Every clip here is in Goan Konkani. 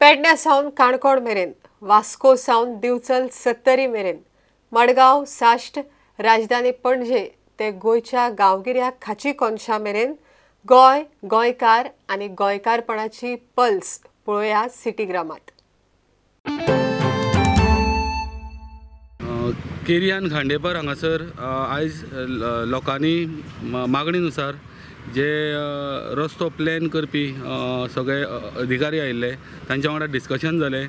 पेडण्या सावन काणकोण मेरेन, वास्को सावन दिवचल सत्तरी मेरेन, मडगांव साश्ट, राजधानी पणजे ते गोंयच्या गांवगिऱ्या खाची कोनशा मेरेन गोंय, गोंयकार आनी गोंयकारपणाची पल्स पळोवया सिटीग्रामात। केरियान खांडेपार हांगासर आयज लोकांनी मागणीनुसार जे रस्तो प्लॅन करपी सगळे अधिकारी आयिल्ले तांच्या वांगडा डिस्कशन जालें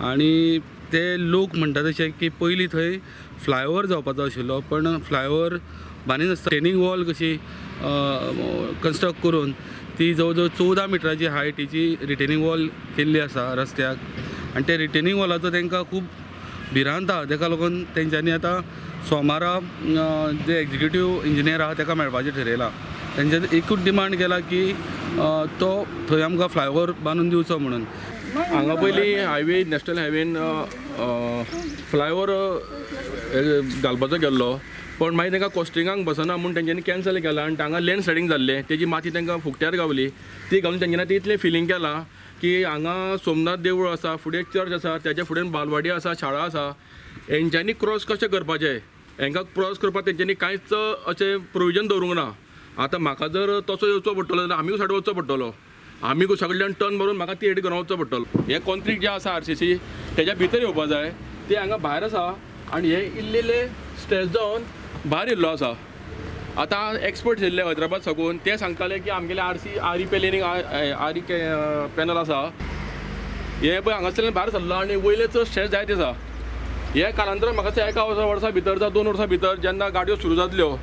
आनी ते लोक म्हणटा तशें की पयलीं थंय फ्लायओवर जावपाचो आशिल्लो, पण फ्लायओवर बांदिनासतना रिटेनिंग वॉल कशी कन्स्ट्रक्ट करून ती जवळ जवळ 14 मिटराची हायटीची रिटेनिंग वॉल केल्ली आसा रस्त्याक आनी ते रिटेनिंग वॉलाचो तांकां खूब भिरांत आसा। ताका लागून तेंच्यांनी आतां सोमारा जे एक्झिक्युटीव इंजिनियर आसा ताका मेळपाचें ठरयलां। तेंच्यांनी एकूच डिमांड केला की तो थंय आमकां फ्लायओवर बांदून दिवचो म्हणून। हांगा पयलीं हायवे, नॅशनल हायवेन फ्लायओवर घालपाचो गेल्लो, पण मागीर तांकां कॉस्टिंगाक बसना म्हूण तेंच्यांनी कॅन्सल केला आनी हांगा लँड स्लायडींग जाल्लें, तेजी माती तांकां फुकट्यार गावली, ती घालून तेंच्यांनी आतां इतलें फिलींग केलां की हांगा सोमनाथ देवूळ आसा, फुडें चर्च आसा, त्याच्या फुडें बालवाडी आसा, शाळा आसा, हेंच्यांनी क्रॉस कशें करपाचें, हेंकां क्रॉस करपाक तेंच्यांनी कांयच अशें प्रोविजन दवरूंक ना। आतां म्हाका जर तसो येवचो पडटलो जाल्यार आमी सायड वचचो पडटलो, आमी सगळ्यान टर्न मारून म्हाका ती हेड करून वचचो पडटलो। हें कॉन्क्रीट जें आसा आरसीसी तेज्या भितर येवपा जाय, तें हांगा भायर आसा आनी हे इल्लें स्ट्रेच जावन भायर येयल्लो आसा। आतां एक्सपर्ट्स येयल्ले हैदराबाद साकून, ते सांगताले की आमगेले आरसी आरी पेलेनींग आरी पॅनल आसा, हे पळय हांगासरल्यान भायर सरला आनी वयले चड स्ट्रेच जायत आसा। हे कालांतरान म्हाका एका वर्सा भितर जावं 2 वर्सां भितर जेन्ना गाडयो सुरू जातल्यो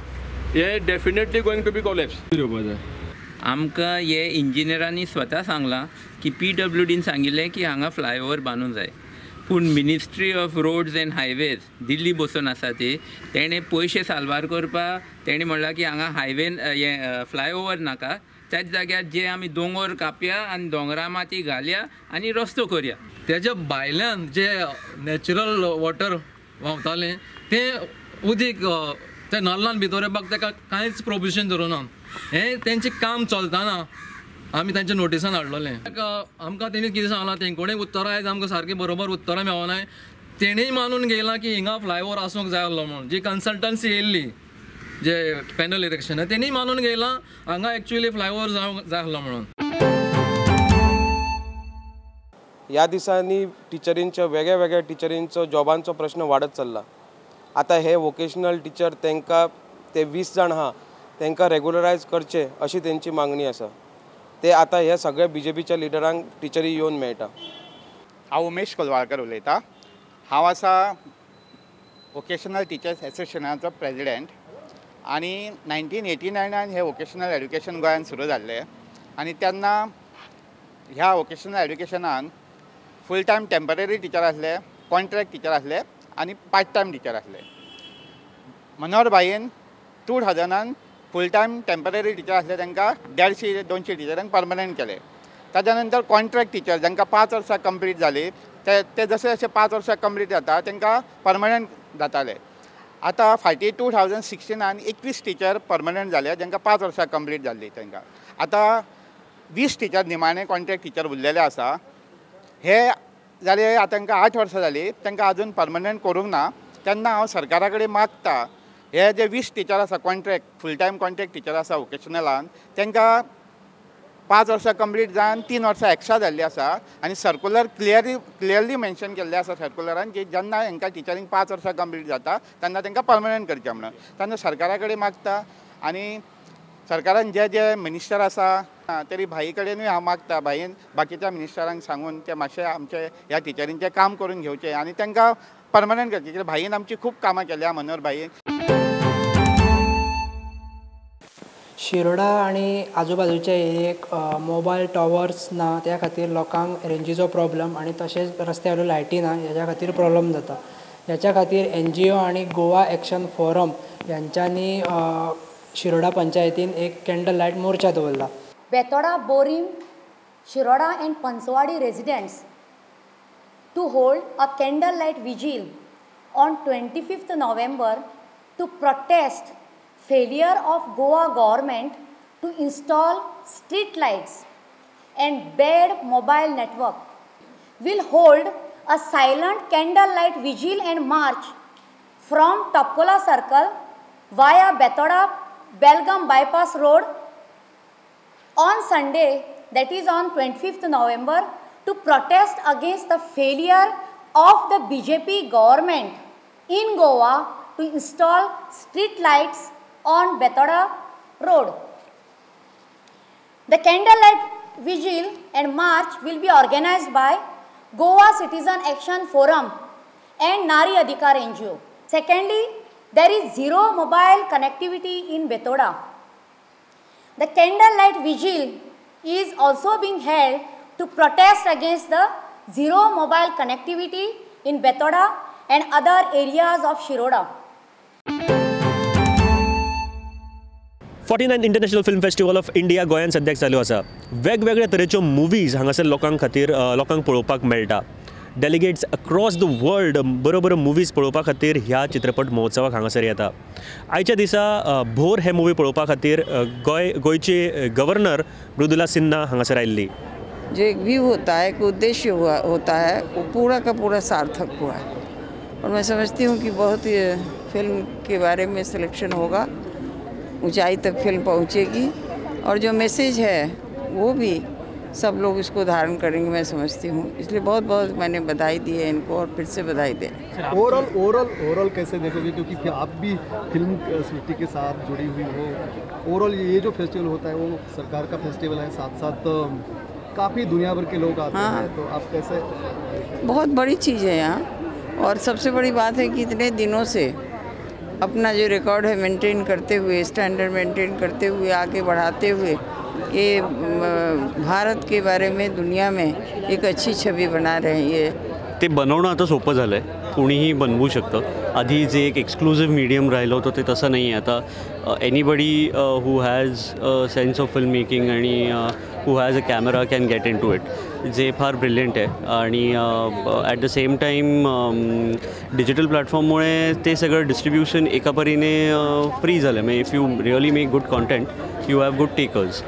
हे definitely going to be collapse येवपा जाय। आमकां हे इंजिनियरांनी स्वता सांगलां की PWDन सांगिल्लें की हांगा फ्लायओवर बांदूंक जाय, पूण ministry of roads and highways Delhi बसून आसा ती, तेणें पयशे साल्वार करपाक तेणें म्हणलां की हांगा हायवे हें फ्लायओवर नाका, त्याच जाग्यार जे आमी दोंगर कापया आनी दोंगरा माती घालया आनी रस्तो करया। तेज्या भायल्यान जे नॅचरल वॉटर व्हांवतालें तें उदीक त्या नल्लान भितर येवपाक ताका कांयच प्रोविजन धरूं ना। हें तेंचें काम चलतना आमी तांच्या नोटिसान हाडलेलें। आमकां तेणी कितें सांगलां, तेंचे कडेन उत्तरां आयज आमकां सारकीं बरोबर उत्तरां मेळना, तेणीय मानून घेयलां की हिंगा फ्लायओवर आसूंक जाय आसलो म्हणून। जी कन्सल्टन्सी येयल्ली जे पॅनल इरेक्शन तेणीय मानून घेयलां हांगा एक्चुअली फ्लायओवर जावंक जाय आसलो म्हणून। ह्या दिसांनी टिचरींचो वेगळ्या वेगळ्या टिचरींचो जॉबांचो प्रश्न वाडत चल्ला। आतां हे वोकेशनल टिचर तांकां ते 20 जाण आहा तांकां रेगुलरायज करचे अशी तेंची मागणी आसा। ते आतां हे सगळे बीजेपीच्या लिडरांक टिचरी येवन मेळटा। हांव उमेश कोलवाळकर उलयतां। हांव आसा वोकेशनल टिचर्स एसोसिएशनाचो प्रेजिडेंट आनी 1989 हें वोकेशनल एड्युकेशन गोंयांत सुरू जाल्लें आनी तेन्ना ह्या वोकेशनल एड्युकेशनान फूल टायम टेम्पररी टिचर आसले, कॉन्ट्रॅक्ट टिचर आसले आनी पार्ट टायम टिचर आसले। मनोहर भाईन 2000 फूल टायम टेम्पररी टिचर आसले तांकां 150-200 टिचरांक परमनंट केले। ताच्या नंतर कॉन्ट्रॅक्ट टिचर जांकां 5 वर्सां कंप्लीट जाली ते जशे जशे 5 वर्सां कंप्लीट जाता तांकां परमनंट जाताले। आतां फाटीं 2016 21 टिचर परमनंट जाले जांकां 5 वर्सां कंप्लीट जाल्ली तांकां। आतां 20 टिचर निमाणे कॉन्ट्रॅक्ट टिचर उरलेले आसा। हे जाले आतां तांकां 8 वर्सां जाली, तांकां आजून परमनंट करूंक ना। तेन्ना हांव सरकारा कडेन मागता हे जे 20 टिचर आसा contract full time contract teacher आसा वोकेशनलान तांकां 5 वर्सां कंप्लीट जावन 3 वर्सां एक्स्ट्रा जाल्ली आसा आनी सर्कुलर क्लियरली मेन्शन केल्लें आसा सर्कुलरान की जेन्ना हांकां टिचरींक 5 वर्सां कंप्लीट जाता तेन्ना तांकां परमनंट करचें म्हणून। तेन्ना सरकारा कडेन मागता आनी सरकारान जे जे मिनिस्टर आसा तरी भाई कडेनूय हांव मागता, भाईन बाकीच्या मिनिस्टरांक सांगून ते मातशें आमचे ह्या टिचरींचें काम करून घेवचें आनी तांकां परमनंट करचें, कित्याक भाईन आमची खूब कामां केल्या मनोहर भाईन। शिरोडा आनी आजूबाजूचे एरियेक मोबायल टॉवर्स ना, त्या खातीर लोकांक रेंजीचो प्रॉब्लम आनी तशेंच रस्त्या वयल्यो लायटी ना हेज्या खातीर प्रॉब्लम जाता। हेच्या खातीर NGO आनी गोवा एक्शन फोरम यांच्यांनी शिरोडा पंचायतीन एक कॅन्डल लायट मोर्चा दवरला। Betora, Borim, Shiroda and Panchwadi residents to hold a candle light vigil on 25th November to protest failure of Goa government to install street lights and bad mobile network. will hold a silent candlelight vigil and march from Topcola Circle via Betoda Belgaum Bypass Road on Sunday, that is on 25th November, to protest against the failure of the BJP government in Goa to install street lights on Betoda Road. The candlelight vigil and march will be organized by Goa Citizen Action Forum and Nari Adhikar NGO. Secondly, there is zero mobile connectivity in Betoda. The candlelight vigil is also being held to protest against the zero mobile connectivity in Betoda and other areas of Shiroda. 49th International Film Festival of India गोंयांत सद्याक चालू आसा. वेगवेगळ्या तरेच्यो मुवीज हांगासर लोकां खातीर लोकांक पळोवपाक मेळटा. डेलिगेट्स अक्रॉस the world बऱ्यो बऱ्यो मुवीज पळोवपा खातीर ह्या चित्रपट महोत्सवाक हांगासर येता. आयच्या दिसा भोर हे मुवी पळोवपा खातीर गोंयची गव्हर्नर मृदुला सिन्हा हांगासर आयिल्ली. जो एक व्यू होता है, एक उद्देश्य होता है, वो पूरा का पूरा सार्थक हुआ है और मैं समझती हूँ कि बहुत फिल्म के बारे में सिलेक्शन होगा, ऊंचाई तक फिल्म पहुँचेगी और जो मैसेज है वो भी सब लोग इसको धारण करेंगे, मैं समझती हूँ। इसलिए बहुत बहुत मैंने बधाई दी है इनको और फिर से बधाई दे। ओवरऑल ओवरऑल ओवरऑल कैसे देखोगे, क्योंकि आप भी फिल्म सृष्टि के साथ जुड़ी हुई हो। ओवरऑल ये जो फेस्टिवल होता है वो सरकार का फेस्टिवल है, साथ साथ काफ़ी दुनिया भर के लोग आते हैं, तो आप कैसे? बहुत बड़ी चीज़ है यहाँ और सबसे बड़ी बात है कि इतने दिनों से अपना जो रिकॉर्ड है मेंटेन करते हुए, स्टैंडर्ड मेंटेन करते हुए, आगे बढ़ाते हुए ये भारत के बारे में दुनिया में एक अच्छी छवि बना रहे हैं। ये ते बनवणं आता सोपं झालं आहे, कोणीही बनवू शकतं. आधी जे एक एक्सक्लुझिव्ह मीडियम राहिलं होतं ते तसं नाही आहे आता. Anybody who has a sense of film making आणि who has a camera can get into it, J far brilliant आहे. आणि at the same time digital प्लॅटफॉर्ममुळे ते सगळं डिस्ट्रीब्युशन एका परीने फ्री झालं. म्हणजे if you really make good content you have good takers.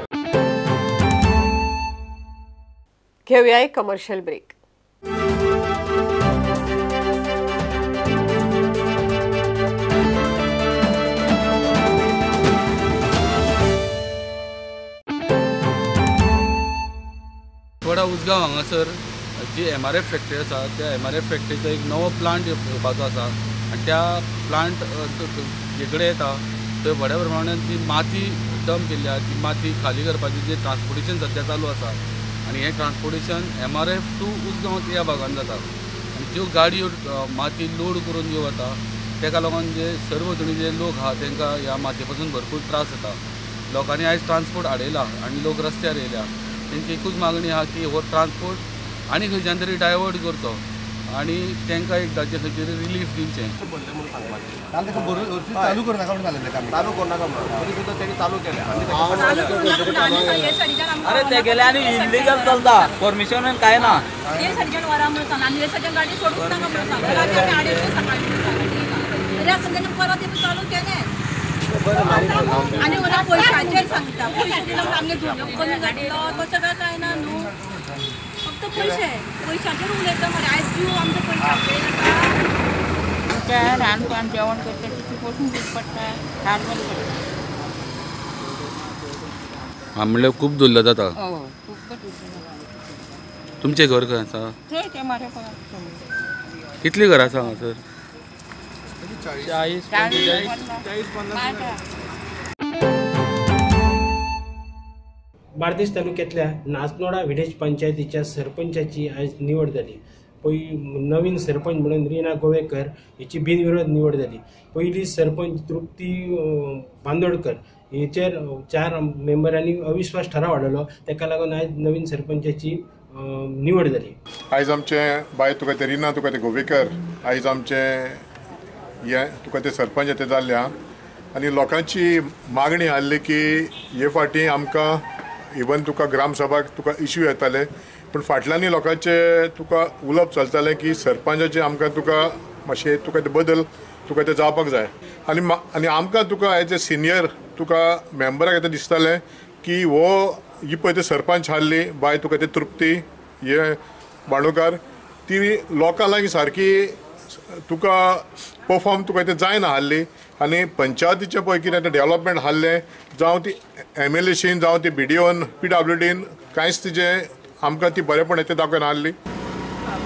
घेऊया एक कमर्शियल ब्रेक. थोडा उसगांव हांगासर जी MRF factory आसा त्या MRF फॅक्टरीचो एक नवो प्लांट येवपाचो आसा आनी त्या प्लांट जे कडेन येता थंय व्हड्या प्रमाणान जी माती डंप केल्ली आसा ती माती खाली करपाचें जें ट्रान्सपोर्टेशन सद्या चालू आसा आनी हें ट्रान्सपोर्टेशन MRF to Usgao ह्या भागान जाता आनी ज्यो गाडयो माती लोड करून ज्यो वता ताका लागून जे सरभोंवतणी जे लोक आहा तांकां ह्या मातये पासून भरपूर त्रास जाता. लोकांनी आयज ट्रान्सपोर्ट आडयला आनी लोक रस्त्यार येयल्या. तेंची एकूच मागणी आहा की हो ट्रान्सपोर्ट आनी खंयच्यान तरी डायवर्ट करचो आनी तांकां एक ताचे खंयचे तरी रिलीफ दिवचें. चालू करनाका म्हणून सांगलें, चालू करनाका म्हणून तरी सुद्दां तेणी चालू केलें. अरे ते गेले आनी इल्लीगल चलता, परमिशन कांय ना. आनी पयशांचेर सांगता, पयशे दिले आमगे कमी घातलो तशें काय कांय ना न्हू, फक्त पयशे पयशांचेर उलयता मरे. आयज जीव आमचो पयशांचेर आसा. रांदपान जेवण करता तितून पसून पडटा, रांदपान पडटा. हा म्हणल्यार खूब धुल्ल जाता. तुमचें घर खंय आसा? कितलीं घरां आसा हांगासर? 40 45 50. बार्देस तालुक्यातल्या नाचनोडा विलेज पंचायतीच्या सरपंचाची आज निवड जाली. नवीन सरपंच म्हणून रीना गोवेकर हिची बिनविरोध निवड जाली. पयली सरपंच तृप्ती बांदोडकर हिचेर 4 मेंबरांनी अविश्वास ठराव हाडलो, ताका लागून आयज नवीन सरपंचाची निवड जाली. आयज आमचे बाय तुका ते रीना तुका ते गोवेकर आयज आमचे हे तुका ते सरपंच ते जाल्ले आहा आनी लोकांची मागणी आहली की हे फावटी आमकां इवन तुका ग्रामसभाक तुका इश्यू येताले, पूण फाटल्यानूय लोकांचे तुका उलोवप चलतालें की सरपंचाचे आमकां तुका मातशें तुका ते बदल तुका ते जावपाक जाय. आनी आनी आमकां तुका एज ए सिनियर तुका मेंबराक आतां दिसतालें की हो ही पळय ते सरपंच आहली बाय तुका ते तृप्ती हे बांडोकार ती लोकां लागीं सारकी तुका परफॉर्म तुका तें जायना आहली आनी पंचायतीचें पळय कितें तें डेवलपमेंट आहलें जावं ती MLAशीन जावं ती BDOन PWDन कांयच तिजें आमकां ती बरेपण तें दाखोवन आहली.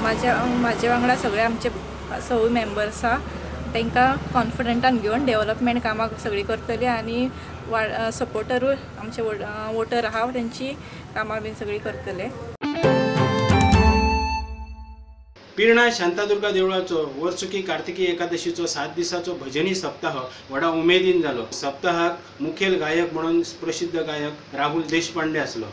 म्हाजे वांगडा सगळे आमचे सगळे मेंबर्स आसा तांकां कॉन्फिडंटान घेवन डेवलपमेंट कामां सगळीं करतली आनी सपोर्टरूय आमचे वोटर आहा तेंची कामां बीन सगळीं करतले. पिर्णा शांतादुर्गा देवळाचो वर्सुकी कार्तिकी एकादशीचो 7 दिसाचो भजनी सप्ताह व्हडा उमेदीन जालो. सप्ताहाक मुखेल गायक म्हणून प्रसिद्ध गायक राहुल देशपांडे आसलो.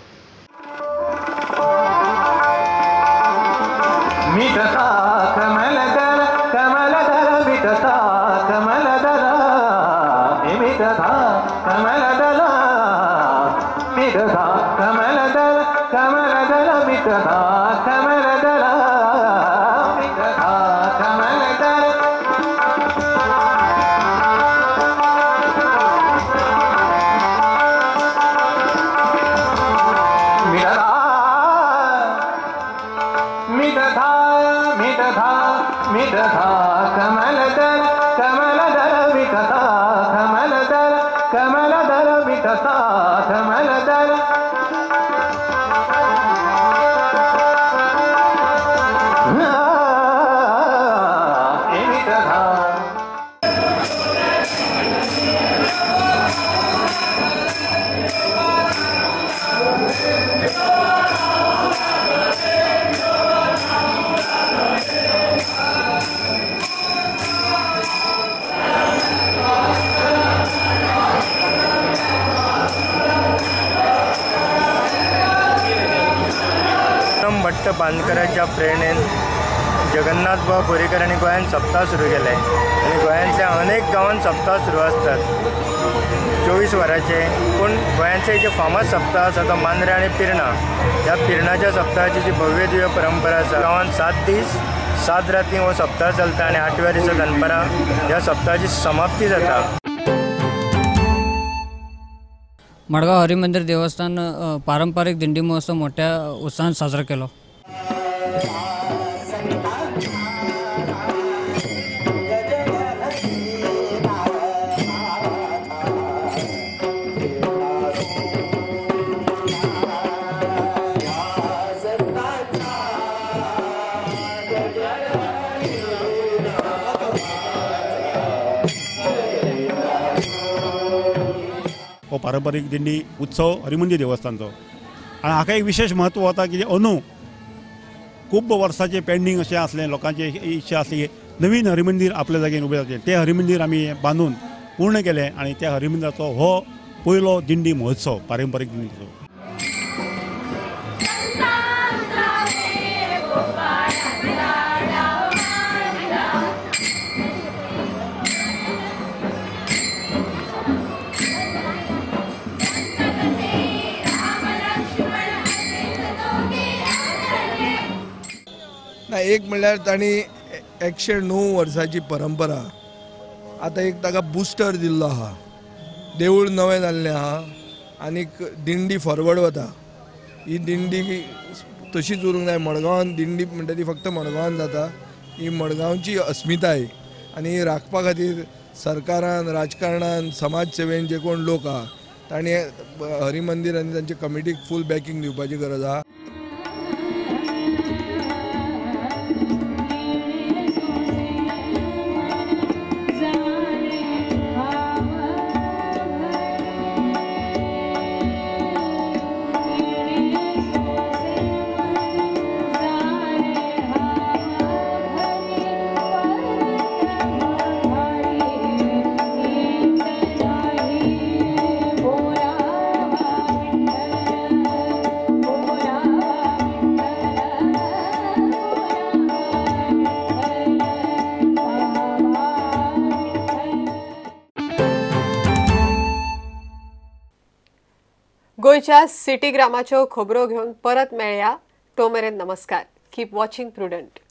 बांदकराच्या प्रेरणेन जगन्नाथ बाब बोरेकर आनी गोंयांत सप्ताह सुरू केले आनी गोंयांतल्या अनेक गांवांत सप्ताह सुरू आसतात 24 वरांचे. पूण गोंयांतले जे फामाद सप्ताह आसा तो मांद्रे आनी पिर्णा. ह्या पिर्णाच्या सप्ताहाची जी भव्य दिव्य परंपरा आसा, गांवांत 7 दीस 7 राती हो सप्ताह चलता आनी 8व्या दिसा दनपारां ह्या सप्ताहाची समाप्ती जाता. मडगांव हरिमंदिर देवस्थान पारंपरिक दिंडी महोत्सव मोठ्या उत्साहान साजरा केलो. हो पारंपरीक दिंडी उत्सव हरिमंदिर देवस्थानचो आनी हाका एक विशेष म्हत्व वता की अंदू खूब वर्सांचें पेंडींग अशें आसलें, लोकांची इच्छा आसली नवीन हरिमंदिर आपल्या जागेर उबें जावचें, तें हरिमंदिर आमी बांदून पूर्ण केलें आनी त्या हरिमंदिराचो हो पयलो दिंडी महोत्सव पारंपरीक दिंडी महोत्सव. ना एक म्हणल्यार तांणी 109 वर्सांची परंपरा आतां एक ताका बुस्टर दिल्लो आहा. देवूळ नवें जाल्लें आहा आनीक दिंडी फॉरवर्ड वता. ही दिंडी तशीच उरूंक जाय. मडगांवान दिंडी म्हणटा ती फक्त मडगांवान जाता. ही मडगांवची अस्मिताय आनी ही राखपा खातीर सरकारान, राजकारणान, समाज सेवेन जे कोण लोक आहा तांणी हरिमंदिर आनी तांचे कमिटीक फूल बॅकिंग दिवपाची गरज आहा. गोंयच्या सिटी ग्रामाच्यो खबरो घेवन परत मेळया. तो मेरेन नमस्कार. Keep watching Prudent.